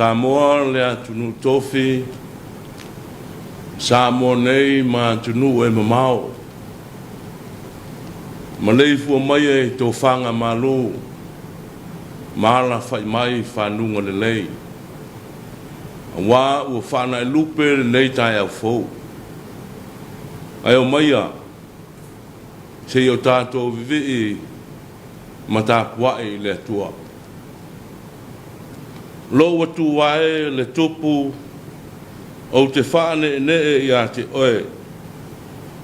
Samoa le atunuu tofi, Samoa nei ma atunuu e mamao. Maleifua maia i tofaga malu ma alafai mai i fanuga lelei, aua ua faanaelupe lenei taeao fou. Ae omaia se i o tatou vivii ma tapuai i le Atua. Lou Atua e le Tupu, ou te faaneenee ia te Oe,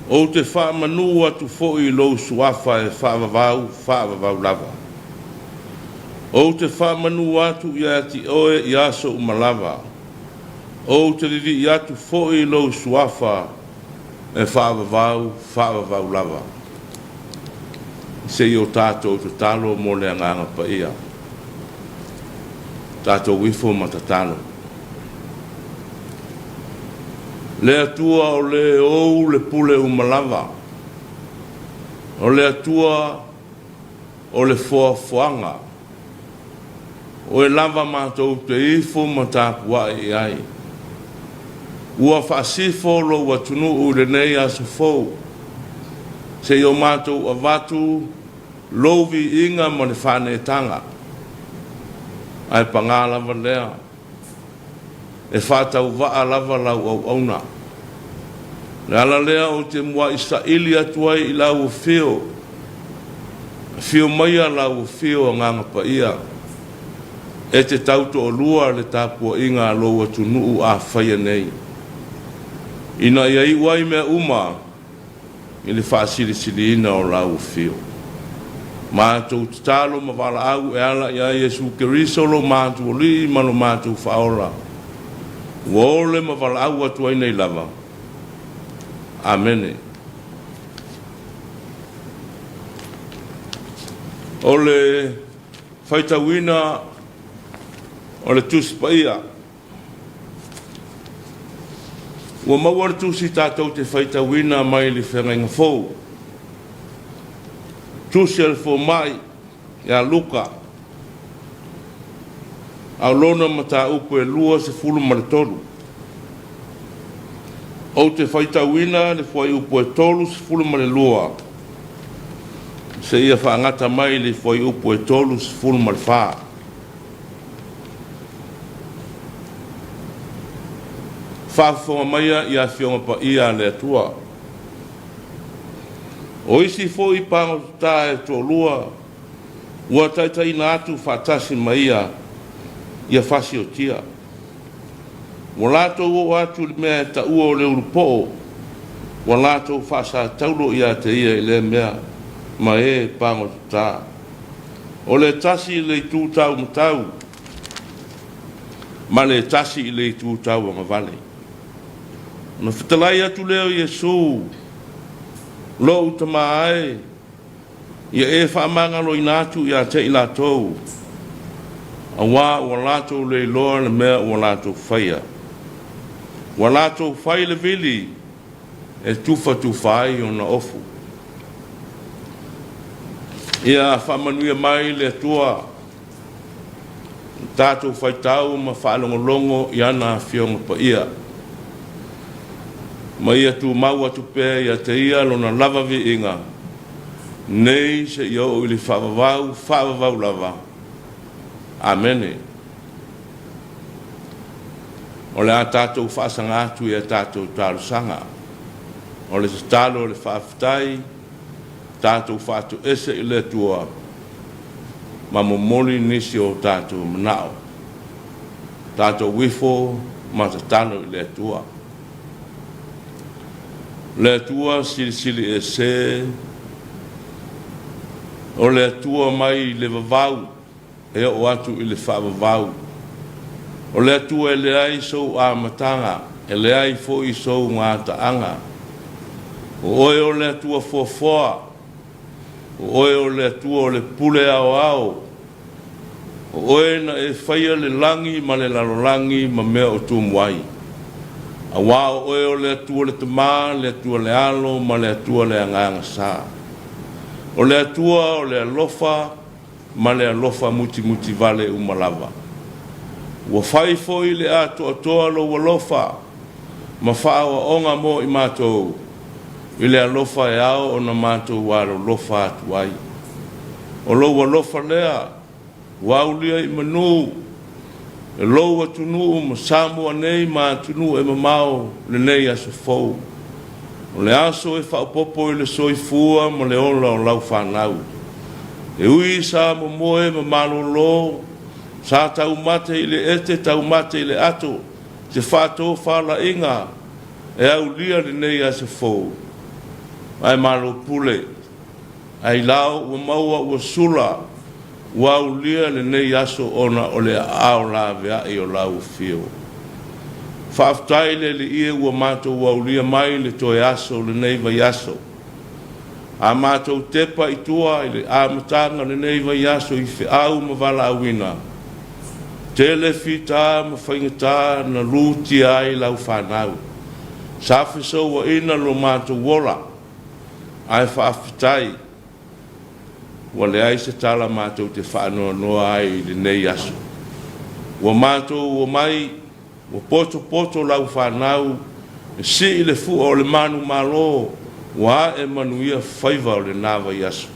ou te faamanu atu foi i Lou Suafa e faavavau faavavau lava. Ou te faamanu atu ia te Oe i aso uma lava, ou te vivii atu foi i Lou Suafa e faavavau faavavau lava. Se i o tatou tatalo mo le Agaga Paia. Tatou ifo ma tatalo. Le Atua o le ou le pule uma lava. O le Atua o le foafoaga. Oe lava matou te ifo ma tapuai i ai. Ua faasifo lou atunuu i lenei aso fou, se i o matou avatu lou viiga ma le faaneetaga. Ae pagā lava lea, E faatauvaa lava lau auauna. O le ala lea ou te muai saili atu ai i lau afio, afio maia lau afio Agaga Paia, e te tautoalua le tapuaiga a lou atunuu a faia nei, ina ia iu ai mea uma i le faasilisiliina o lau afio. Matou tatalo ma valaau e ala ia Iesu Keriso lo matou Alii ma lo matou Faaola, ua ole ma valaau atu ai nei lava. Amene. O le faitauina o le Tusi Paia. Ua maua le tusi tatou te faitauina mai le Feagaiga Fou. Tusi a le Fomai ia Luka, a o lona mataupu e 23. Ou te faitauina le fuaiupu e 32 seia faagata mai le fuaiupu e 34. Faafofoga maia i Afioga Paia a le Atua. O isi foi pagotata e toalua ua taitaiina atu faatasi ma ia ia fasiotia. Ua latou oo atu i le mea e taua o le ulupoo, ua latou faasataulo ia te ia i lea mea ma e pagotata. O le tasi i le itu taumatau ma le tasi i le itu tauagavale. Ona fetalai atu lea o Iesu, Lou Tama e, ia e faamagaloina atu ia te i latou, auā ua latou le iloa le mea ua latou faia. Ua latou fai le vili e tufatufa ai ona ofu. Ia faamanuia mai le Atua i tatou faitau ma faalogologo i ana Afioga Paia, ma ia tumau atu pea ia te Ia Lona lava viiga, nei seia oo i le faavavau faavavau lava. Amene. O le a tatou faasaga atu i a tatou talosaga. O le tatalo o le faafetai, tatou faatoese i le Atua ma momoli nisi o tatou manao. Tatou ifo ma tatalo i le Atua. Le Atua Silisili Ese, o le Atua mai le vavau e oo atu i le faavavau. O le Atua e leai sou amataga, e leai foi sou gataaga. O oe o le Atua foafoa, o oe o le Atua o le pule aoao, o oe na e faia le lagi ma le lalolagi ma mea o tumu ai. Auā o oe o le Atua le Tama, le Atua le Alo ma le Atua le Agaga Sa. O le Atua o le alofa, ma le alofa mutimutivale uma lava. Ua fai foi i le atoatoa lou alofa ma faaoaoga mo i matou i le alofa e ao ona matou alolofa atu ai. O lou alofa lea ua aulia i manu e lou atunuu ma Samoa nei ma atunuu e mamao lenei aso fou. O le aso e faaopoopo i le soifua ma le ola o lau fanau. E ui sa momoe ma malolo, sa taumate i le ete taumate i le ato, se faatofalaiga e aulia lenei aso fou, ae malo pule, ailao ua maua ua sula, ua aulia lenei aso ona o le aao laveai o lau afio. Faafetai le Alii e ua matou aulia mai le toe aso o lenei vaiaso. A matou tepa i tua i le amataga o lenei vaiaso i feau ma valaauina, tele fita ma faigata na lutia ai lau fanau. Sa fesouaina lo matou ola, ae faafetai ua leai se tala matou te faanoanoa ai i lenei aso. Ua matou omai Ua potopoto lau fanau e sii le fua o le manumalo ua ae manuia faiva o lena vaiaso.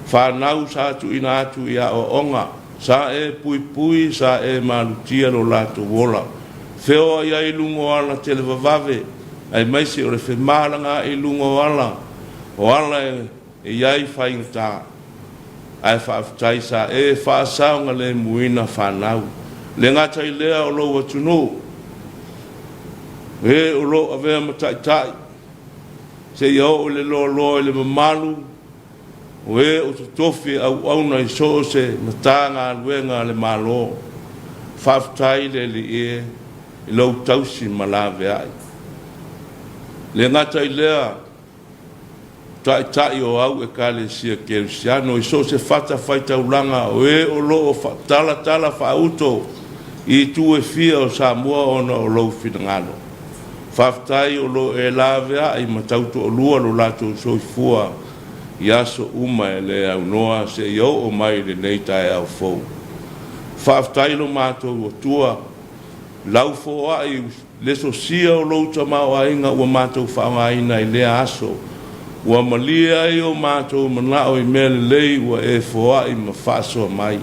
Fanau sa tuuina atu i aoaoga, sa e puipui, sa e malutia lo latou ola. Feoai ai i luga o ala televavave, aemaise o le femalagaai i luga o ala, o ala e E i ai faigata, ae faafetai sa e faasaogalemuina fanau. Le gata i lea o lou atunuu, e o lo o avea ma taitai, seia oo i le loaloa i le mamalu o e o totofi e auauna i so o se Matagaluega a le Malo. Faafetai le Alii e i lou tausi ma laveai. Le gata i lea, Taitai o au Ekalesia Kerisiano i so o se fatafaitaulaga o e o lo o talatala faauto i itu e fia o Samoa ona o lou finagalo. Faafetai o lo o e laveai ma tautoalua lo latou soifua i aso uma e le aunoa seia oo mai i lenei taeao fou. Faafetai lo matou Atua, lau foai Le sosia o lou tamaoaiga ua matou faaaogaina i lea aso, ua malie ai o matou manao i mea lelei ua e foai ma faasoa mai.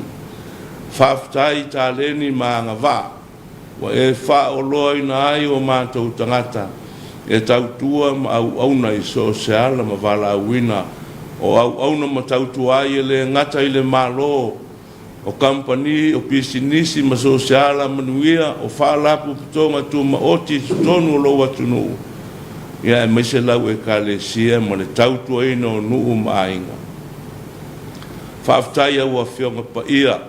Faafetai i taleni ma agavaa ua e faaoloaina ai o matou tagata e tautua ma auauna i so o se ala ma valaauina o auauna ma tautua ai e le gata i le Malo, o kamupani, o pisinisi ma sosiala manuia, o faalapotopotoga tumaoti i totonu o lou atunuu, ia aemaise lau Ekalesia ma le tautuaina o nuu ma aiga. Faafetai i au Afioga Paia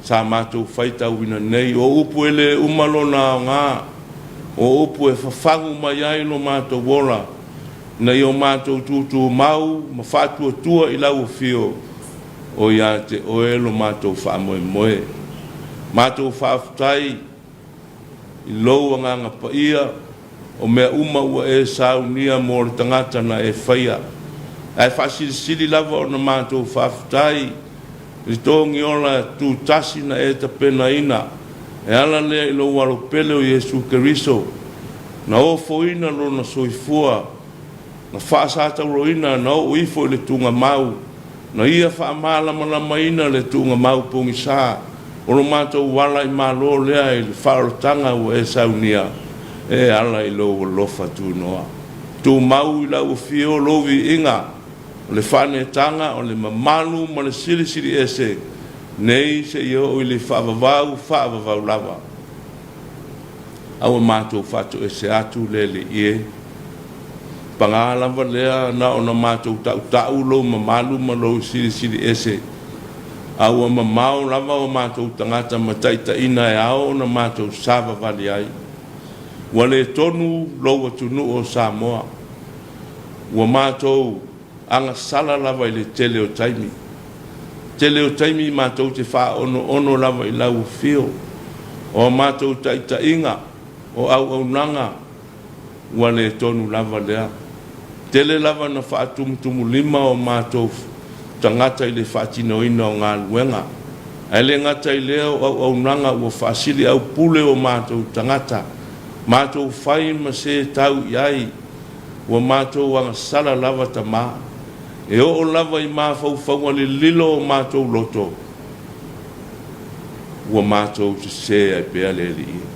sa matou faitauina nei, o upu e le uma lona aoga, o upu e fafagu mai ai lo matou ola, ina ia o matou tutumau ma faatuatua i lau afio, O ia te oe lo matou faamoemoe. Matou faafetai i lou Agaga Paia, o mea uma ua e saunia mo le tagata na e faia. Ae faasilisili lava ona matou faafetai i le togiola tutasi na e tapenaina, e ala lea i lou Alo pele o Iesu Keriso, na ofoina lona soifua Na faasatauroina na oo ifo i le tuugamau, na ia faamalamalamaina le tuugamau pogisa o lo matou ala i Malo lea i le faaolataga ua e saunia e ala i lou alofa tunoa. Tumau i lau afio lou viiga, o le faaneetaga, o le mamalu ma le silisili ese nei seia oo i le faavavau faavavau lava. A ua matou faatoese atu le Alii e. Paga lava lea na ona matou tautau lou mamalu ma lou silisili ese, a ua mamao lava o matou tagata ma taitaiina e ao ona matou savavali ai. Ua le tonu lou atunuu o Samoa. Ua matou agasala lava i le tele o taimi. Tele o taimi matou te faaonoono lava i lau afio, o a matou taitaiga, o auaunaga, ua le tonu lava lea. Tele lava na faatumutumulima o matou tagata i le faatinoina o galuega. Ae le gata i lea o auaunaga ua faasiliaupule o matou tagata, matou fai ma se tau i ai, ua matou agasala lava Tama, e oo lava i mafaufauga lililo o matou loto, ua matou sese ai pea le Alii e.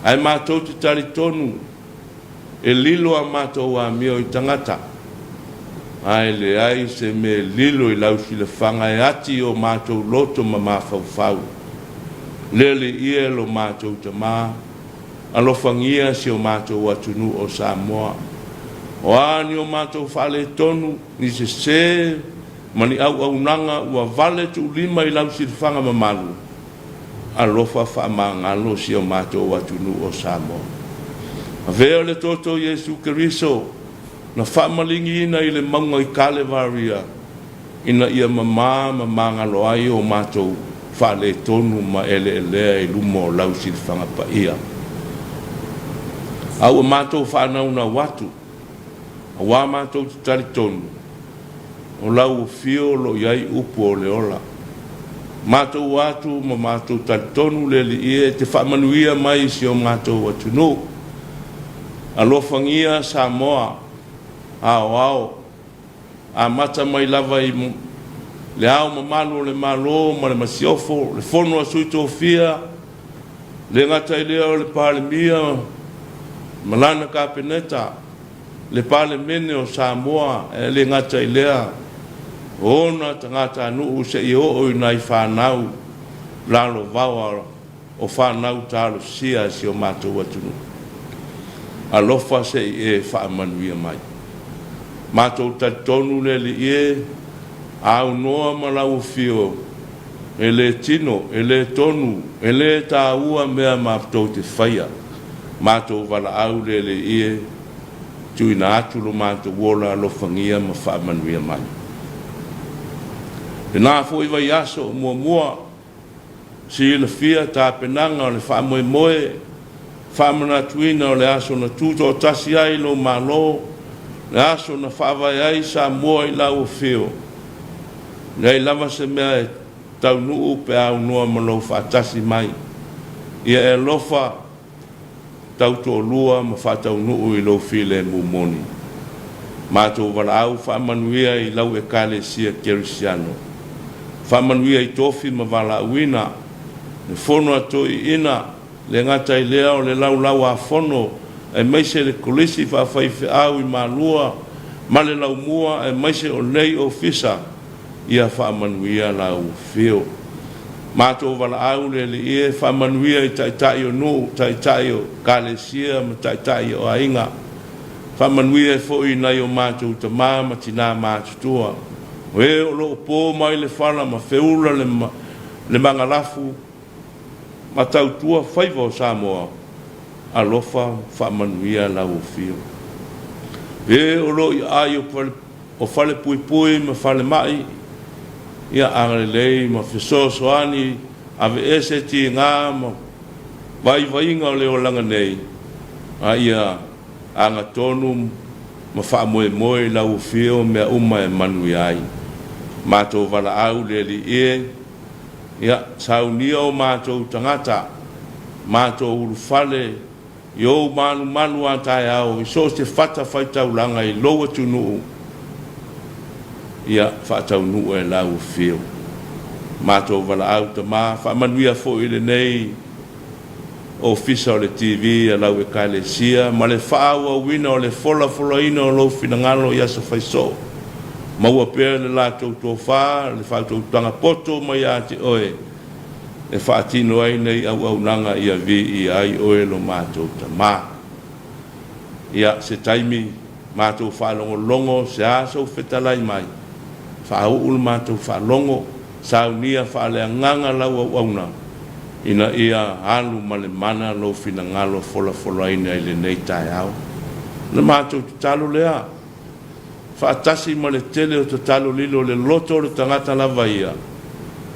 Ae matou te talitonu e lilo a matou amio i tagata, ae leai se mea e lilo i lau silafaga e ati i o matou loto ma mafaufau. Le Alii e lo matou Tama, alofagia si o matou atunuu o Samoa. O a ni o matou faaletonu, ni sese ma ni auaunaga ua vale tuulima i lau silafaga mamalu, alofa faamagalo si o matou atunuu o Samoa. Avea le toto Iesu Keriso na faamaligiina i le mauga i Kalevaria ina ia mamā ma magalo ai o matou faaletonu ma eleelea i luma o lau silafaga paia. A ua matou faanaunau atu, Auā matou te talitonu, o lau afio o lo o i ai upu o le ola. Matou o atu ma matou talitonu le Alii e te faamanuia mai i si o matou atunuu. Alofagia Samoa aoao, amata mai lava i Le Ao Mamalu o le Malo ma le Masiofo, le Fono a Sui Tofia, le gata i lea o le Palemia ma lana Kapeneta, le Palemene o Samoa, e le gata i lea o ona tagatanuu seia oo i nai fanau lalovaoa o fanau talosia a si o matou atunuu. Alofa se i e faamanuia mai. Matou talitonu le Alii e, aunoa ma lau afio, e le tino, e le tonu, e le taua mea matou te faia. Matou valaau le Alii e, tuuina atu lo matou ola alofagia ma faamanuia mai. Lena foi vaiaso muamua, Silafia tapenaga o le faamoemoe faamanatuina o le aso na tutoatasi ai lou Malo, le aso na faavae ai Samoa i lau afio. Leai lava se mea e taunuu pe a aunoa ma lou faatasi mai. Ia e alofa tautoalua ma faataunuu i lou filemu moni. Matou valaau faamanuia i lau Ekalesia Kerisiano. Faamanuia i tofi ma valaauina, le fono a toeaiina, le gata i lea o le laulau-a-fono aemaise le Kolisi Faafaifeau i Malua ma le Laumua aemaise o nei Ofisa Ia faamanuia lau afio. Matou valaau le Alii e faamanuia i taitai o nuu, taitai o Ekalesia ma taitai o aiga. Faamanuia ai foi i nai o matou tama ma tina matutua, o e o lo o po mai le fala ma feula le magalafu ma tautua faiva o Samoa, alofa faamanuia lau afio. E o lo o i aai o O falepuipui ma falemai, ia agalelei ma fesoasoani, aveese tiga ma vaivaiga o le olaga nei, a ia agatonu ma faamoemoe i lau afio mea uma e manuia ai. Matou valaau le Alii e, ia saunia o matou tagata, matou ulufale, I ou malumalu a taeao i so o se fata faitaulaga i lou atunuu, ia faataunuu e lau afio. Matou valaau tama, faamanuia foi i lenei Ofisa o le TV a lau Ekalesia ma le faaauauina o le folafolaina o lou finagalo i aso faisoo. Maua pea le latou tofa, le faautautaga poto mai ia te oe, e faatino ai nei auaunaga ia viia ai oe lo matou Tama. Ia, se taimi matou faalogologo se a sou fetalai mai, faauu le matou faalogo, saunia faaleagaga lau auauna, ina ia alu ma le mana lou finagalo folafolaina i lenei taeao. O le matou tatalo lea. faatasi ma le tele o tatalo lilo le loto o le tagata lava ia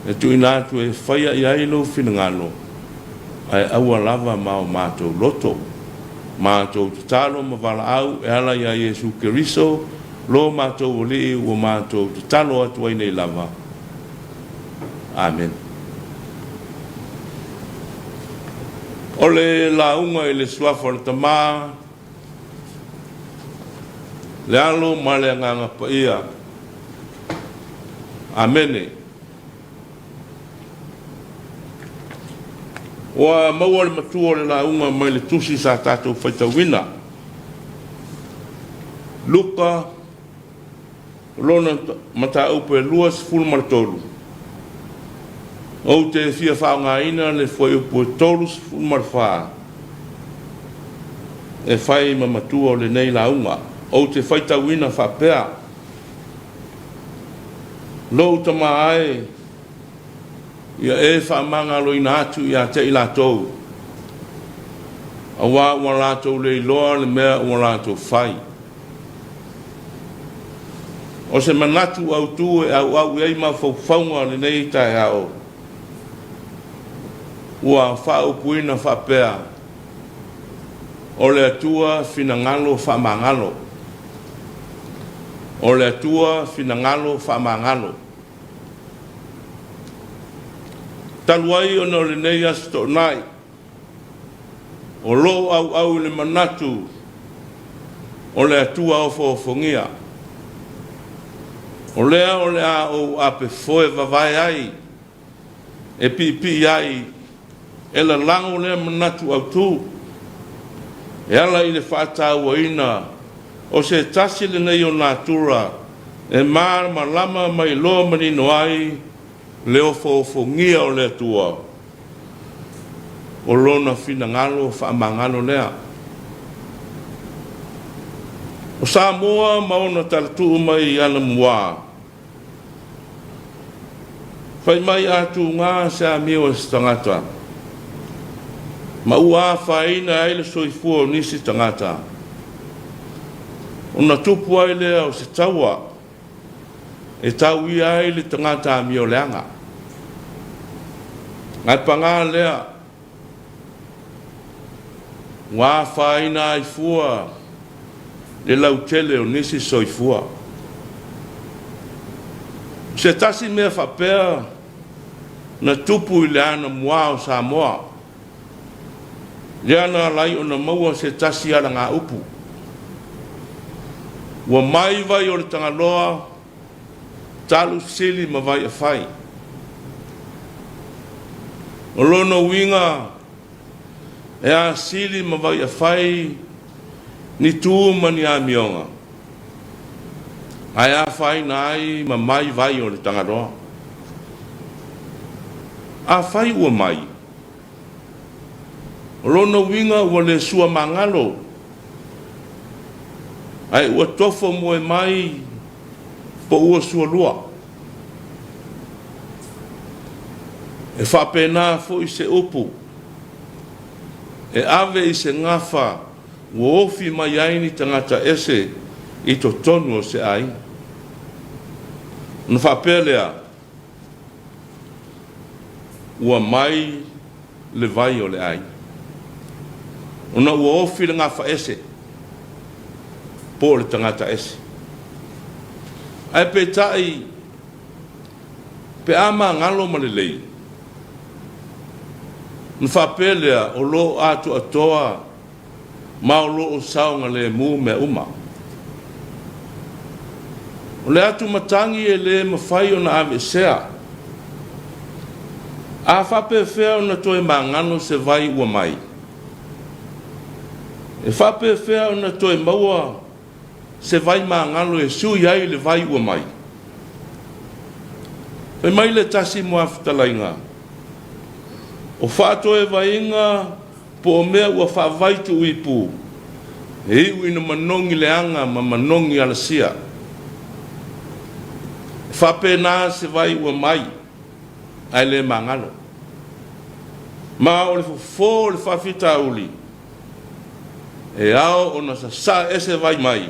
e tuuina atu e faia i ai lou finagalo, ae aua lava ma o matou loto. Matou tatalo ma valaau e ala iā Iesu Keriso lo matou Alii ua matou tatalo atu ai nei lava. Amene. O le lauga i le Suafa o le Tama, le Alo ma le Agaga Paia. Amene. Ua maua le matua o le lauga mai le tusi sa tatou faitauina. Luka lona mataupu e 23, ou te fia faaaogaina le fuaiupu e 34 e fai ma matua o lenei lauga. Ou te faitauina faapea, Lou tama e, ia e faamagaloina atu ia te i latou, aua ua latou le iloa le mea ua latou fai. O se manatu autu e auau i ai mafaufauga o lenei taeao, ua faaupuina faapea, O le Atua finagalo faamagalo. O le Atua finagalo faamagalo. Talu ai ona o lenei Aso Toonai, o lo o auau i le manatu o le Atua ofoofogia, o lea o le a ou ape foe vavae ai e piipii ai e lalago lea manatu autu e ala i le faatauaina o se tasi lenei o natura e malamalama ma iloa manino ai le ofoofogia o le Atua, o Lona finagalo faamagalo lea. O Samoa ma ona talatuu mai anamua, fai mai a tuga se amio a se tagata, ma ua afaina ai le soifua o nisi tagata, ona tupu ai lea o se taua e tauia ai le tagata amio leaga. Ae paga lea, ua afaina ai fua le lautele o nisi soifua. O se tasi mea faapea na tupu i le anamua o Samoa, lea na ala ai ona maua se tasi alagaupu. Ua mai vai o le Tagaloa, talu sili ma vai afai. O lona uiga, e asili ma vai afai ni tu ma ni amioga, ae afaina ai ma mai vai o le Tagaloa. Afai ua mai, o lona uiga ua le sua magalo, ae ua tofo moe mai po ua sualua. E faapena foi se upu e ave i se gafa ua ofi mai ai ni tagata ese i totonu o se aiga. Ona faapea lea, ua mai le vai o le aiga, ona ua ofi le gafa ese po o le tagata ese. Ae peitai, pe a magalo ma lelei, ona faapea lea o lo o atoatoa ma o lo o saogalemu mea uma. O le atumatagi e le mafai ona aveesea. A faapefea ona toe magalo se vai ua mai? E faapefea ona toe maua se vai magalo e sui ai le vai ua mai? Fai mai le tasi muafitalaiga, o faatoevaiga po o mea ua faavai tuuipu, e iu ina manogi leaga ma manogi alasia. E faapena se vai ua mai, ae le magalo. Ma o le fofo o le faafitauli, e ao ona sasaa ese vai mai,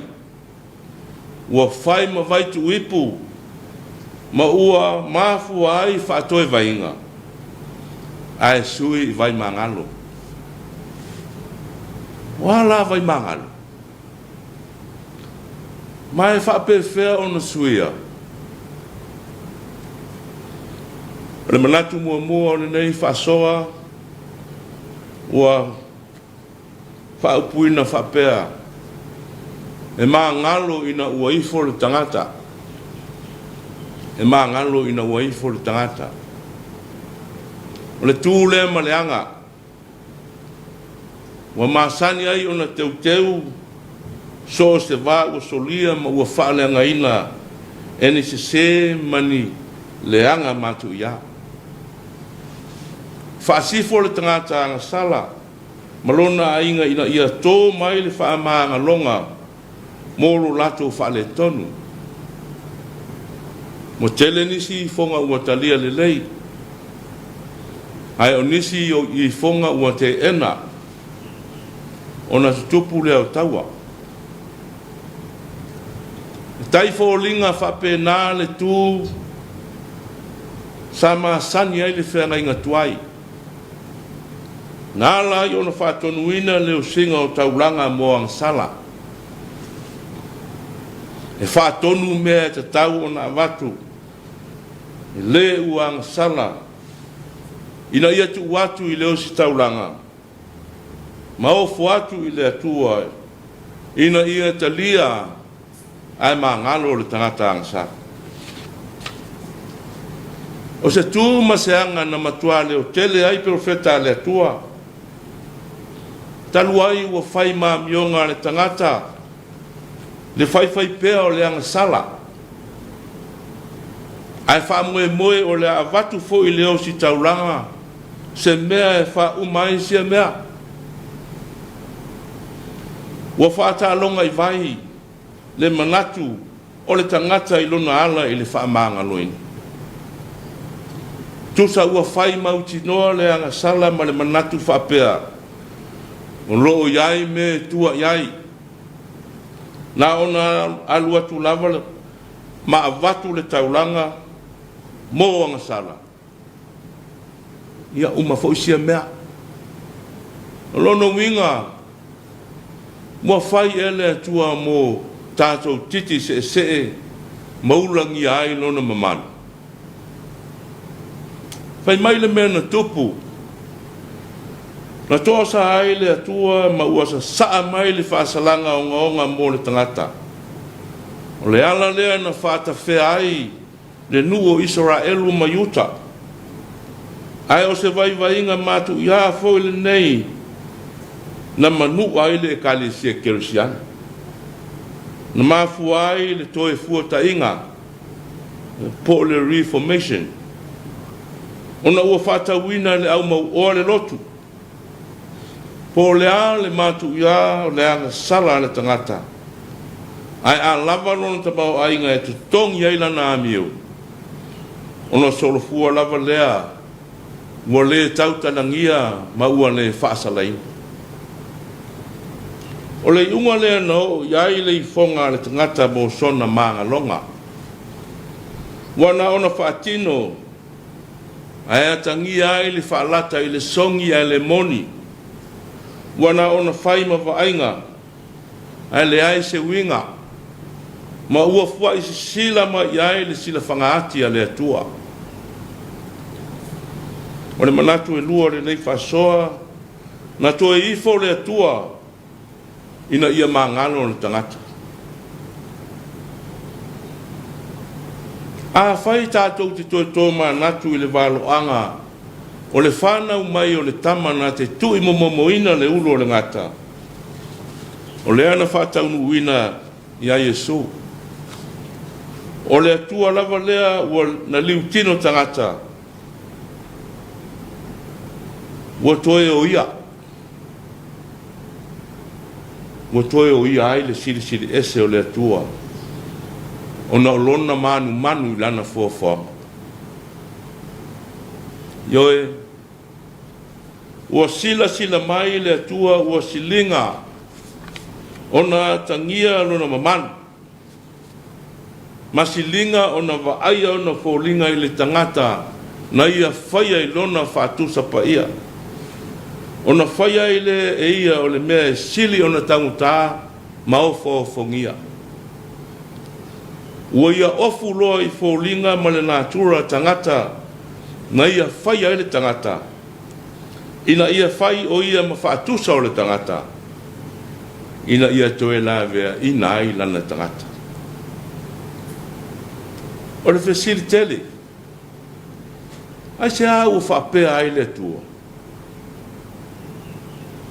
ua fai ma vai tuuipu ma ua mafua ai faatoevaiga, ae sui i vai magalo. O a la vai magalo? Ma e faapefea ona suia? O le manatu muamua o lenei faasoa, Ua faaupuina faapea, E magalo ina ua ifo le tagata. E magalo ina ua ifo le tagata. O le tu lea ma le aga ua masani ai ona teuteu so o se va ua solia ma ua faaleagaina e ni sese ma ni leaga matuia. Faasifo le tagata agasala ma lona aiga ina ia tō mai le faamagaloga mo lo latou faaletonu. Ua tele nisi ifoga ua talia lelei, ae o nisi ifoga ua teena ona tutupu lea o taua. E tai foliga faapena le tu sa masani ai le feagaiga tuai. Na ala ai ona faatonuina le osiga o taulaga mo agasala. E faatonu mea e tatau ona avatu e le ua agasala ina ia tuu atu i le ositaulaga ma ofo atu i le Atua ina ia talia ae magalo le tagata agasala. O se tu ma se aga na matua leotele ai perofeta a le Atua, talu ai ua fai ma amioga a le tagata le faifaipea o le agasala, ae faamoemoe o le a avatu foi i le ositaulaga se mea e faauma ai sia mea. Ua faataaloga i vai le manatu o le tagata i lona ala i le faamagaloina. Tusa ua fai mautinoa le agasala ma le manatu faapea, o lo o i ai mea e tua i ai. Na ona alu atu lava ma avatu le taulaga mo agasala. Ia uma foi sia mea. O lona uiga, ua fai ea le Atua mo tatou titi seesee ma ulagia ai Lona mamalu? Fai mai le mea na tupu, na toasa ai le Atua ma ua sasaa mai le faasalaga ogaoga mo le tagata. O le ala lea na faatafea ai le nuu o Isaraelu ma Iuta. Ae o se vaivaiga matuia foi lenei na manua ai le Ekalesia Kerisiano. Na mafua ai le toe fuataiga po o le Reformation ona ua faatauina e le au mauoa le lotu. Po o le a le matuia o le agasala a le tagata, ae a lava lona tamaoaiga e totogi ai lana amio, ona solofua lava lea ua le tautalagia ma ua le faasalaina. O le iuga lea na oo i ai le ifoga a le tagata mo sona magaloga, ua na ona faatino ae atagia ai le faalata i le sogi ae le moni, ua na ona fai ma vaaiga ae leai se uiga, ma ua fua'i sisila mai i ai le silafaga ati a le Atua. O le manatu e lua o lenei faasoa, na toe ifo le Atua ina ia magalo le tagata. Afai tatou te toe tomanatu i le valoaga o le fanau mai o le tama na te tuuimomomoina le ulu o le gata, o lea na faataunuuina iā Iesu. O le Atua lava lea ua na liutino tagata, ua toe o ia. Ua toe oia ai le Silisili Ese o le Atua ona o Lona manumanu i Lana foafoaga. Ioe, ua silasila mai le Atua ua siliga ona atagia Lona mamalu. Ma siliga ona vaaia ona foliga i le tagata na ia faia i lona faatusa paia, ona faia ai lea e ia o le mea e sili ona taugata ma ofaofongia. Ua ia ofu loa i foliga ma le natura tagata na ia faia ai le tagata. Ina ia fai o ia ma faatusa o le tagata, ina ia toe laveaina ai lana tagata. O le fesili tele, Aisea ua faapea ai le Atua?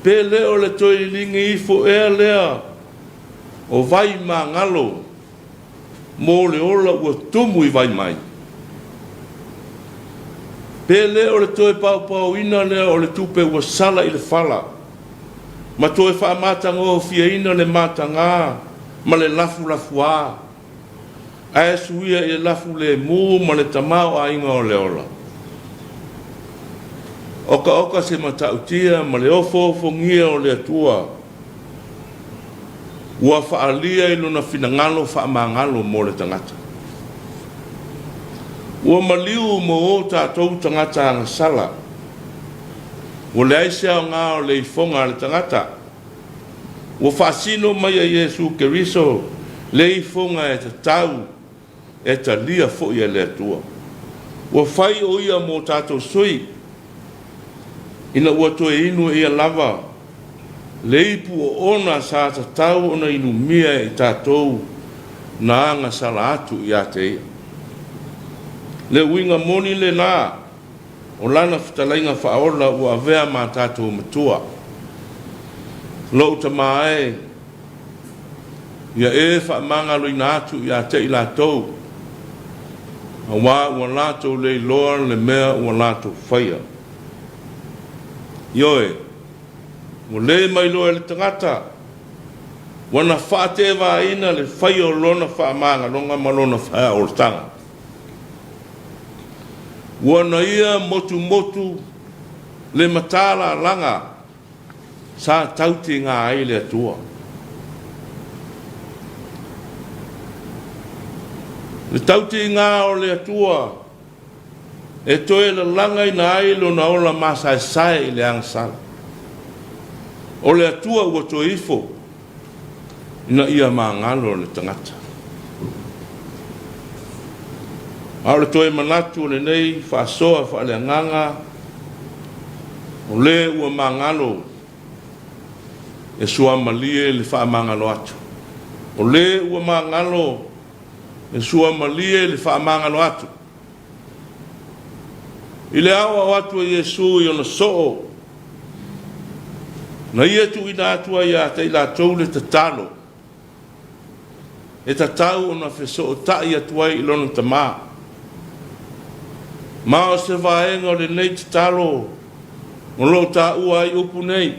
Pe le o le toe liligi ifo ea lea o vai magalo mo le ola ua tumu i vai mai? Pe le o le toe paopaoina lea o le tupe ua sala i le fala ma toe faamatagofieina le mataga ma le lafulafuā ae suia i le lafu lemu ma le tamaoaiga o le ola? Okaoka se matautia ma le ofoofogia o le Atua ua faaalia i lona finagalo faamagalo mo le tagata. Ua maliu mo o tatou tagata agasala. Ua leai se aoga o le ifoga a le tagata. Ua faasino mai e Iesu Keriso le ifoga e tatau e talia foi e le Atua. Ua fai o ia mo tatou sui, ina ua toe inu e ia lava le ipu oona sa tatau ona inumia e i tatou na agasala atu ia te ia. Le uiga moni lena o lana fetalaiga faaola ua avea ma tatou matua. Lou tama e, Ia e faamagaloina atu ia te i latou, auā ua latou le iloa le mea ua latou faia. Ioe, ua le mailoa e le tagata, ua na faatevaina le faia o lona faamagaloga ma lona faaolataga. Ua na ia motumotu le matalalaga sa tautiga ai le Atua. Le tautiga o le Atua e toe lalagaina ai lona ola masaesae i le agasala. O le Atua ua toe ifo ina ia magalo le tagata. A o le toe manatu o lenei faasoa faaleagaga, o le ua magalo e suamalie le faamagalo atu. O le ua magalo e suamalie le faamagalo atu. I le aoao atu e Iesu i ona soo, na ia tuuina atu ai ia te i latou le tatalo, e tatau ona fesootai atu ai i lona Tama. Ma o se vaega o lenei tatalo o lo o taua ai upu nei,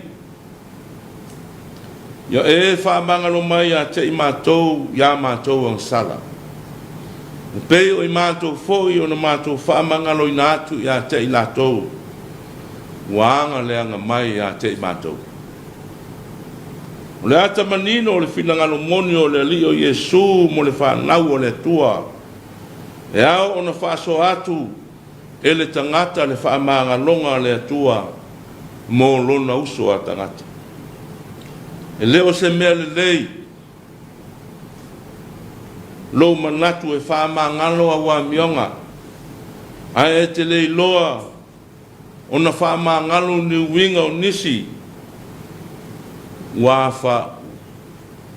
Ia e faamagalo mai ia te i matou i a matou agasala, e pei o i matou foi ona matou faamagaloina atu ia te i latou ua agaleaga mai ia te i matou. O le ata manino o le finagalo moni o le Alii o Iesu mo le fanau o le Atua, e ao ona faasoa atu e le tagata le faamagaloga a le Atua mo lona uso a tagata. E le o se mea lelei lou manatu e faamagalo au amioga, ae e te le iloa ona faamagalo ni uiga o nisi ua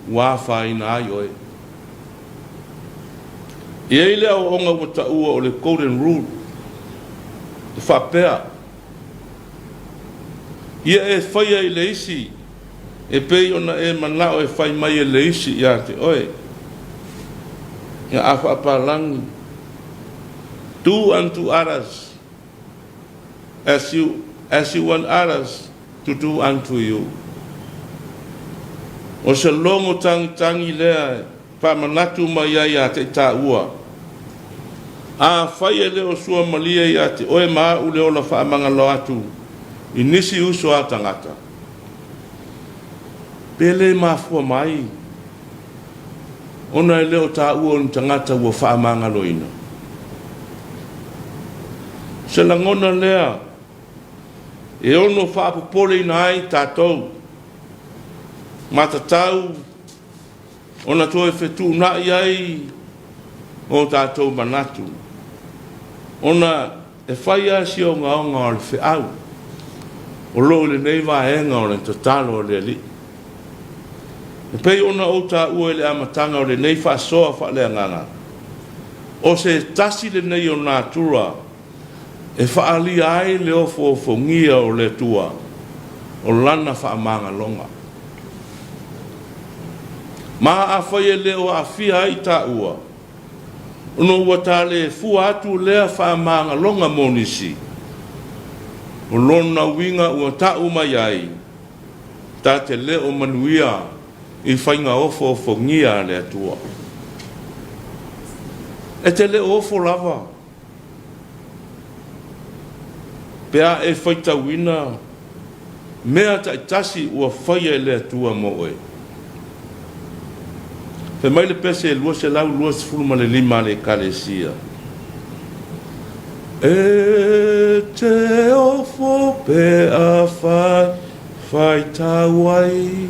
ua afaina ai oe. E i ai le aoaoga ua taua o le Golden Rule, e faapea, Ia e faia i le isi e pei ona e manao e fai mai e le isi ia te oe. Ia a faapalagi, Do unto others as you, as you want others to do unto you. O se logo tagitagi lea e faamanatu mai ai ia te i tāua. Afai e le o suamalie ia te oe ma au le ola faamagalo atu i nisi uso a tagata, pe le mafua mai ona e le o taua o ni tagata ua faamagaloina. Se lagona lea e ono faapopoleina ai tatou matatau ona toe fetuunai ai o tatou manatu, ona e fai lava si ogaoga o le feau. o lo o i lenei vaega o le tatalo a le Alii. E pei ona ou taua i le amataga o lenei faasoa faaleagaga, o se tasi lenei o natura e faaalia ai le ofoofogia o le Atua o Lana faamagaloga. Ma afai e le o aafia ai i taua, ona ua ta le fua atu lea faamagaloga mo nisi, o lona uiga ua ta'u mai ai, ta te le o manuia i faiga ofoofogia a le Atua. E te le o ofo lava pe a e faitauina mea taitasi ua faia e le Atua mo oe. Fai mai le pese 225 a le Ekalesia, E te ofo pe afai faitau ai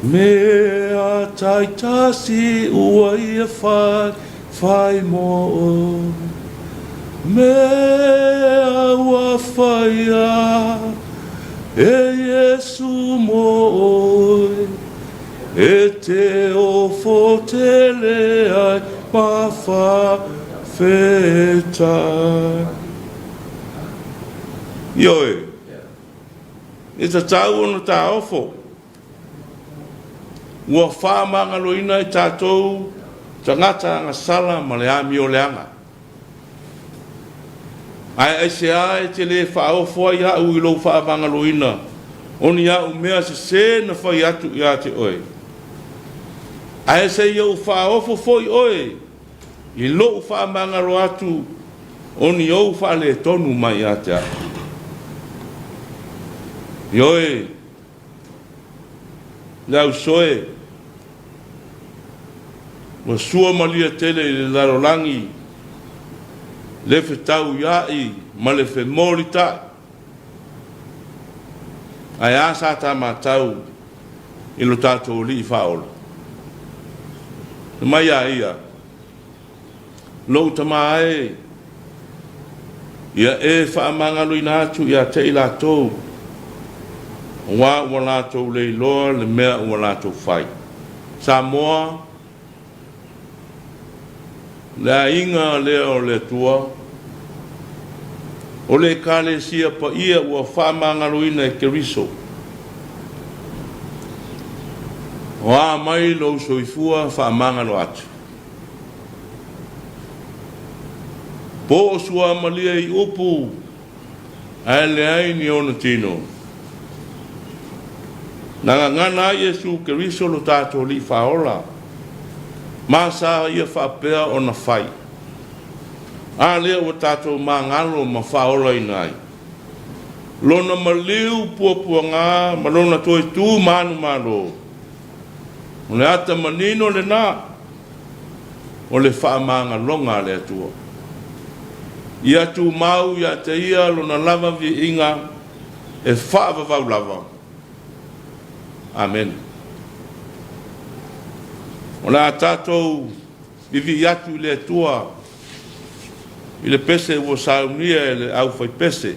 mea taitasi ua ia fai fai mo oe, mea ua faia e Iesu mo oe, e te ofo tele ai ma faafetai. Ioe, e tatau ona taofo ua faamagaloina i tatou tagata agasala ma le amioleaga. Ae aisea e te le faaofo ai au i lou faamagaloina o ni au mea sesē na fai atu ia te oe? Ae seia ou faaofo foi oe i lou faamagalo atu o ni ou faaletonu mai ia te au. Ioe, le ausoe, ua sua malie tele i le lalolagi le fetauia'i ma le femolita'i. Ae a sa ta matau i lo tatou Alii Faaola? Fai mai a ia, Lou tama e, ia e faamagaloina atu ia te i latou, aua ua latou le iloa le mea ua latou fai. Samoa, le aiga lea o le Atua, o le Ekalesia paia ua faamagaloina e Keriso. O a mai lou soifua faamagalo atu? Po o suamalie i upu ae leai ni ona tino. Na gagana ai Iesu Keriso lo tatou Alii Faaola, ma sa ia faapea ona fai. A lea ua tatou magalo ma faaolaina ai Lona maliu puapuaga ma Lona toe tu manumalo. O le ata manino lena o le faamagaloga a le Atua. Ia tumau ia te Ia Lona lava viiga e faavavau lava. Amene. O le a tatou vivii atu i le Atua i le pese ua saunia e le aufaipese.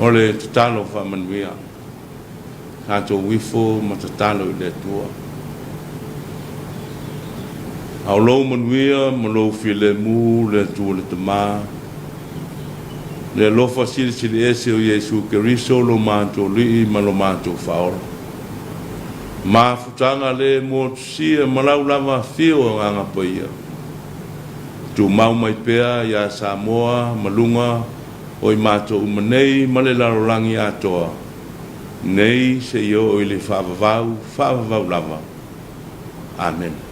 O le tatalo faamanuia, tatou ifo ma tatalo i le Atua. A o lou manuia ma lou filemu le Atua le Tama, le alofa silisili ese o Iesu Keriso lo matou Alii ma lo matou Faaola. Mafutaga le motusia ma lau lava afio o Agaga Paia, tumau mai pea iā Samoa ma luga o i matou uma nei ma le lalolagi atoa nei seia oo i le faavavau faavavau lava. Amene.